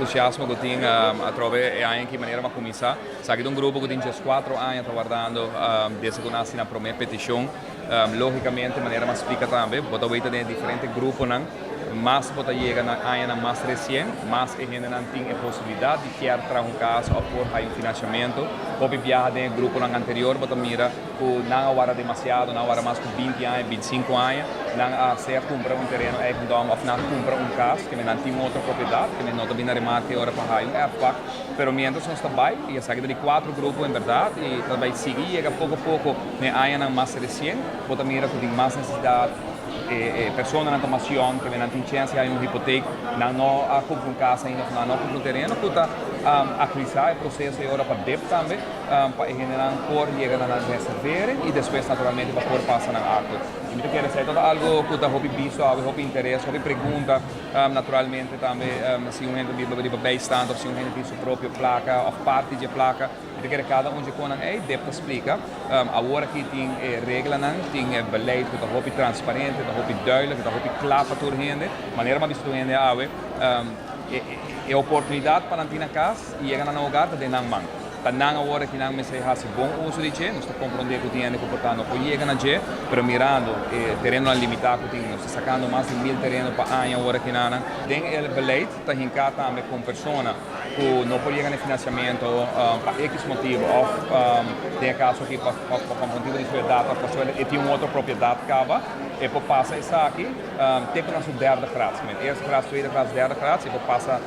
entusiasmo ku tin atrobe e aña aki manera m'a kuminsá. Esaki ta un grupo ku tin 14 aña ta wardando desde ku nan hasi nan promé petishon. Lógikamente manera m'a splika tambe bo ta weta den e diferente gruponan mas bo ta yega na añanan mas resien mas e hendenan tin e posibilidat di kier traha un kas òf por haña un finansiamentu. Hopi biaha den e gruponan anterior bo ta mira ku nan a warda demasiado, nan a warda mas ku 20 aña, 25 aña, nan a sea kumpra un tereno eigendom òf nan a kumpra un kas, ke men nan tin un otro propiedat, ke men no ta bini na remarke ora pa haña un erfpacht. Pero mientras nos ta bai, i esaki ta di kuatro grupo en bèrdat, i ta bai sigui yega poko poko na e añanan mas resien, bo ta mira ku tin mas nesesidat, e personanan ta mas yòn, ke men nan tin chèns di haña un hipotek, nan no a kumpra un kas ainda òf nan no a kumpra un tereno, ku ta aktualisá e proseso e ora pa dep tambe. Pa e hendenan por yega na nan reservering y despues naturalmente pa por pasa nan acto. Y mi ta kere esey ta algo cu ta hopi bisto awe, hopi interes, hopi pregunta. Naturalmente tambe si un hende biba riba bijstand of si un hende tin su propio placa of parti dje placa, mi ta kere cada un dje conan ey deb ta splica. Awor aki tin e reglanan, tin e beleid cu ta hopi transparente, ta hopi duidelijk, ta hopi cla pa tur hende. Manera mi a bisa tur hende awe, e oportunidad pa nan tin na cas y yega na nan hogar ta den nan man. Ta nan awor aki nan mester hasi bon uso di dje. Nos ta komprondé ku tin hende ku por ta no por yega na dje, pero mirando e terenonan limitá ku tin, nos ta sakando mas di mil tereno pa aña awor aki nan. Den e beleid ta hinká tambe ku un persona ku no por yega na e finansiamentu pa ekis motibu òf den e kaso aki pa pa motibu di su edat òf pasobra e tin un otro propiedat kaba, e por pasa esaki te ku na su derde graad. Eerste graad, tweede graad, derde graad, e por pasa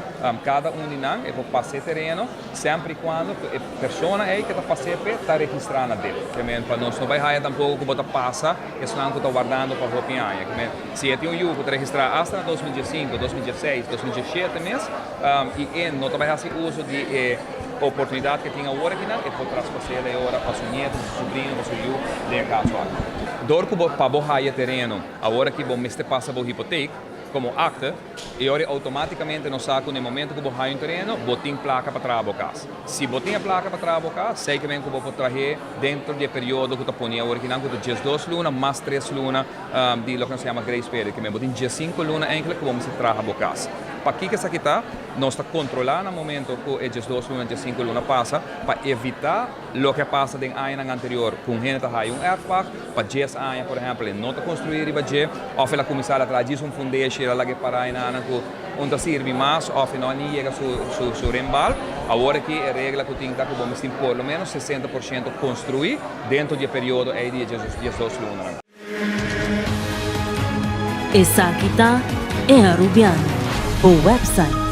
kada un di nan, e por pasa e tereno. Semper i kuando ku e persona ei ke ta pas'é p'e ta registrá na dip. Ke men pa nos no bai haya tampoko ku bo ta pasa esnan ku ta wardando pa hopi aña. Ke men si e tin un yu ku ta registrá asta na 2015, 2016, 2017 mes i e no ta bai hasi uso di e oportunidat ke tin awor akinan, e por traspas'é e ora pa su nieto, pa su subrino, pa su yu den e kaso aki. Dor ku bo pa bo haya tereno awor aki bo mester pasa bo hipotek komo akte. E ora automáticamente nos sa ku na e momento ku bo haña un tereno, bo tin plaka pa traha bo kas. Si bo tin e plaka pa traha bo kas, zekermente ku bo por trah'é dentro di e periodo ku ta pone awor akinan, ku ta 12 luna mas 3 luna di loke nos ta yama grace period. Kimen bo tin 15 luna eigenlijk ku bo mester traha bo kas. Pakiko esaki ta? Nos ta kontrolá na momento ku e 12 luna, 15 luna pasa pa evitá loke a pasa den añanan anterior ku un hende ta haya un erfpacht pa 10 aña, por ehempel, e no ta konstruí riba dje, òf el a kuminsá el a traha djis un fundeshi, el a laga e pará enanan ku un ta sirbi mas, òf e no a ni yega su su su renbal. Awor aki e regla ku tin ta ku bo mester tin por lo ménos 60% konstruí dentro di e periodo ei di e 12 lunanan. Esaki ta E Arubiano, bo website.